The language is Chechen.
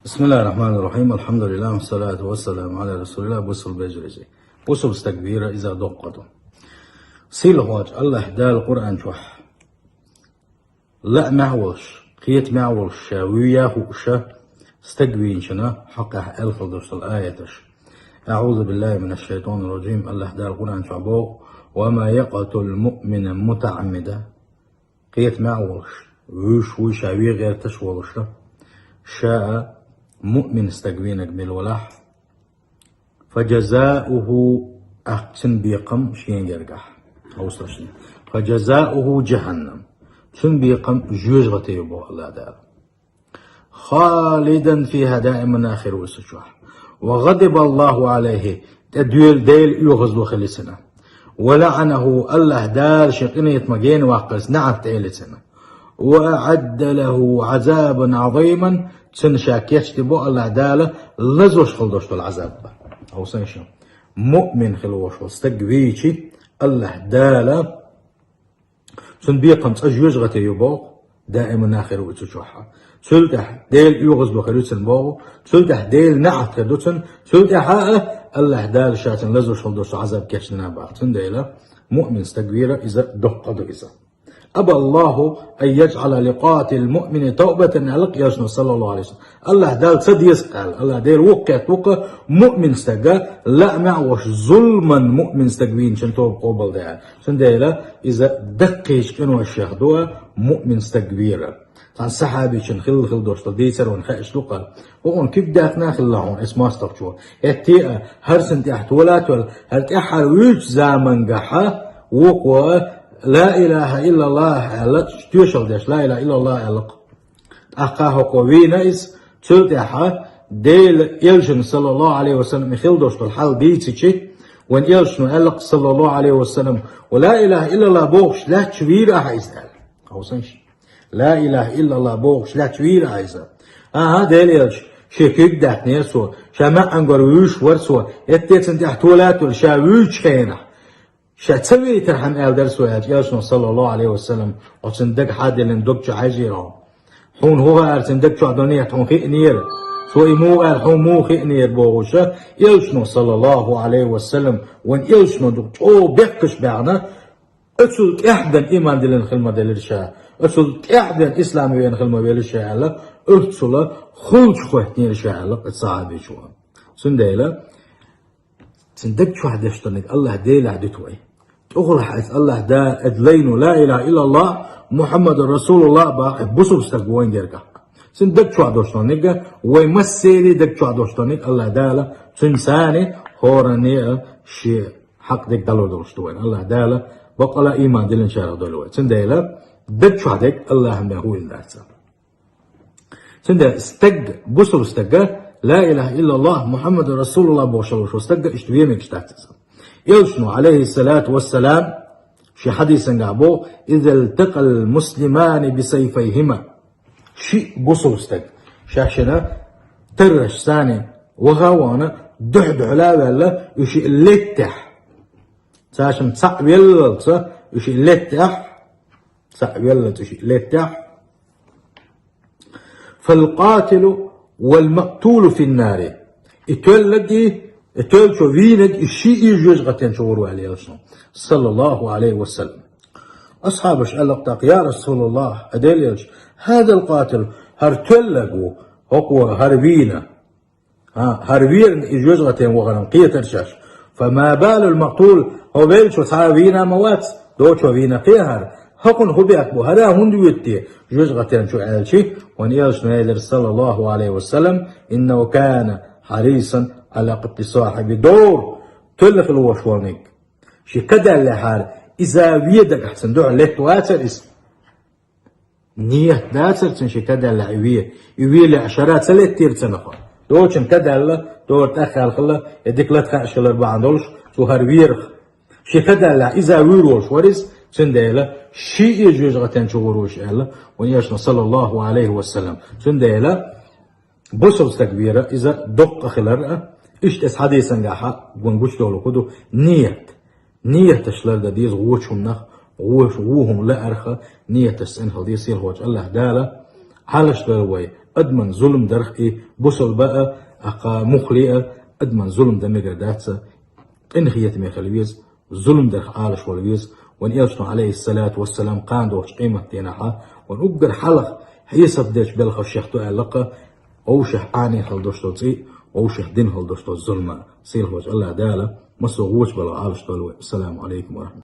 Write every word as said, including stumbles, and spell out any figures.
بسم الله الرحمن الرحيم. الحمد لله والصلاة والسلام على رسول الله. Бусалба вежарий. Бусалба стаг вийра иза доккха ду. Сийлахьчу Аллахь Дала Къуръан чохь лаамехь волуш, кхетамехь волуш, ша вуй а хууш, стаг вийначунна хьокъехь аьлла хила долуш долу аяташ. أعوذ بالله من الشيطان الرجيم. Аллахь Дала Къуръан чохь боху: ومن يقتل مؤمنا متعمدا. Кхетамехь а волуш, вуьйш вуй ша вен гӀерташ а волуш, ша а муъмин стаг вийнарг мила валахь, فجزاؤه, ахча цуьнан бекхам шен гергахь. Хьовсалаш. فجزاؤه جهنم. Цуьнан бекхам жоьжахате ю боху Аллахь Дала. خالدا فيها, даиманна хир ву иза чохь. وغضب الله عليه, тӀе доьлу Делан оьгӀазло хилла цунна. ولعنه, Аллахь Дала шен къинхетамах гена ваккхарца неӀалт элира цунна. وأعد له عذابا عظيما, цунна ша кечдина бу Аллахь Дала лазош хила долуш долу Ӏазаб. Хьовсалаш. Муъмин хила волуш волу стаг вийча, Аллахь Дала цуьнан бекхам цкъа жоьжахате ю боху, даиманна хир ву иза чохь. Цул тӀаьхьа Делан оьгӀазло хир ю цунна боху, цул тӀаьхьа Делан неӀалт хир ду цунна, цул тӀаьхьа а Аллахь Дала ша цунна лазош хила долуш Ӏазаб кечдина боху. Цундела муъмин стаг вийра иза доккха ду иза. أبى الله أن يجعل لقاتل المؤمن توبة, аьлла Элчано, саллаллаху Ӏалайхи ва саллам. Аллахь Дала ца деза аьлла, Аллахь Дела вукхетта ву-кх муъмин стага, лаамехь а волуш, зулман муъмин стаг вийначун тоба къобалдо аьлла. Цундела иза даккхийчу къиношех ду муъмин стаг вийра. Цхьана сахьабичун хилла хила долуш долу дийцар вайна хууш ду-кх. Хьуна куьг даьккхина хилла хьуна, эс мостагӀчо. ХӀетте а, хӀара цунна тӀехь тола а тоьлла, хӀара тӀаьххьара вуьйчу замангахь вукхо ла илаха иллаллах аьлла, тоьшалла деш, ла илаха иллаллах аьлла-кх. ТӀаккха хӀокхо вийна иза, цул тӀаьхьа Делан Элчано, саллаллаху Ӏалайхи ва саллам, и хила долуш долу хьал дийцича, вайн Элчано аьлла-кх, саллаллаху Ӏалайхи ва саллам: «Ва ла илаха иллаллах бохуш лаьтташ вийра ахьа иза», аьлла. Хьовсалаш. «Ла илаха иллаллах бохуш лаьтташ вийра ахьа иза». ХӀан-хӀа, Делан Элча, шен куьг даьккхинера цо, ша маьӀӀан гора вуьйш вара цо, хӀетте а цунна тӀехь тола а тоьлла, ша вуьйчу хенахь. Ша ца вейтархьама аьлла дара цо, аьлча, Элчано, саллаллаху Ӏалайхи ва саллам, оцу цуьнан дага хьан диллина дог чу хьаьжира хьуна. Хьуна хӀун хаьара цуьнан даг чохь ду нехьа, хьуна хиънера. Цо и муха аьлла, хьуна муха хиънера бохуш, Элчано, саллаллаху Ӏалайхи ва саллам, вайн Элчано ду чӀогӀа бехкаш баьхна, оцул тӀаьхьа бен иман диллина хила ма-делира ша. Оцул тӀаьхьа бен ислам вена хила ма-велира ша аьлла, оццула хулчу хоьттинера ша аьлла, оцу сахьабичо. Цундела, цуьнан даг чохь деш долниг Аллахь Делехь дуьту вай. ТӀехула хьаьца Аллахь Дала эд лайно ла илаха иллаллах, Мухьаммаду расулуллах баха бусалба стаг вайн гергахь. Цуьнан даг чохь деш долниг вай массерий даг чохь деш долниг Аллахь Дала цуьнан царна хӀоранна а шен хьакъ дерг дӀалур долуш ду вайн. Аллахь Дала баккъала иман диллинчарах дойла вай. Цундела даг чохь дерг Аллахьан бен хӀун дац. Цундела стаг, бусалба стага, ла илаха иллаллах, Мухьаммаду расулуллах бохуш волуш стага иштта вен мегаш дац иза. Элчано, Ӏалайхиссалату вассалам, шен хьадисангахь боху: «Иза лтакъал муслимани бисайфайхима». Ши бусалба стаг, шаьшшина тарраш царна ваха а вахана, дуьхьа-дуьхьала а ваьлла, уьш и леттехь. Цаьшшина цхьаъ веллалца, уьш и леттехь, цхьаъ веллалца, уьш и леттехь. «Фалкъатилу валмакътулу финнари». И тоьлларг, и тоьллачо вийнарг, и шиъ а жоьжахатен чу гӀур ву аьлла Элчано, саллаллаху Ӏалайхи ва саллам. Асхьабаша аьлла-кх тӀаккха: «Я расулаллах, хьан Делан Элча, хӀазал къатил, хӀара тоьлларг ву, хӀокхо хӀара вийна». ХӀан, хӀара верна и жоьжахатен вахаран кхетара шаьш. «Фама балул макътул», хьо веллачо цхьа а вийна ма вац, доцо вийна кхехьара. ХӀокхунна хӀун бехк бу, хӀара хӀунда воьду те жоьжахатен чу аьлча, вайн Элчано элира, саллаллаху Ӏалайхи ва саллам: «Иннаху кана хьарисан Ӏала къатли сахьиби». Дора, тоьлла хила волуш волниг. Шен ка даьллехьара, иза вен дагахь цунна дуьхьал летта вацара иза. Ният дацара цуьнан шен ка даьллехь и вен. И вен лаьа шера ца леттера цунах. Доцун ка даьлла, дора тӀеххьаьлла хилла, я дика лата хаьаш хилар бахьана долуш, цо хӀара верах. Шен ка даьллехь иза вуьйр волуш вара иза, цундела шиъ а жоьжахатен чу гӀур ву уьш аьлла, вайн Элчано, саллаллаху Ӏалайхи ва саллам. Цундела бусалба стаг вийра иза доккха хилар а, иштта эс хьадисангахь вайна гучудолу хӀун ду, ният. Нияташ лардан деза вочу хӀуманах, вочу ву хӀума лаарх, нияташ цӀена хила деза, сийлахьчу Аллахь Дала хьалаш дойла вай, Адаман зулам дарх и бусалба а, акха мухли а, адаман зулам дан мегар дац. Къинхетаме хила веза, зулам дарх Ӏалашвала веза. Вайн Элчано, Ӏалайхи ссалату вассалам, кхана дохучу къематдийнахьа, вайн уггар хьалха хьесап дечу белхаш шех ду аьлла-кх, вовшех Ӏанийна хила долуш долу цӀий, вовшех дина хила долуш долу зулам. Сийлахьчу АллахӀ Дала массо а вочу балха Ӏалашдойла вай. Ассаламу Ӏалайкум ва рахьматуллахӀ.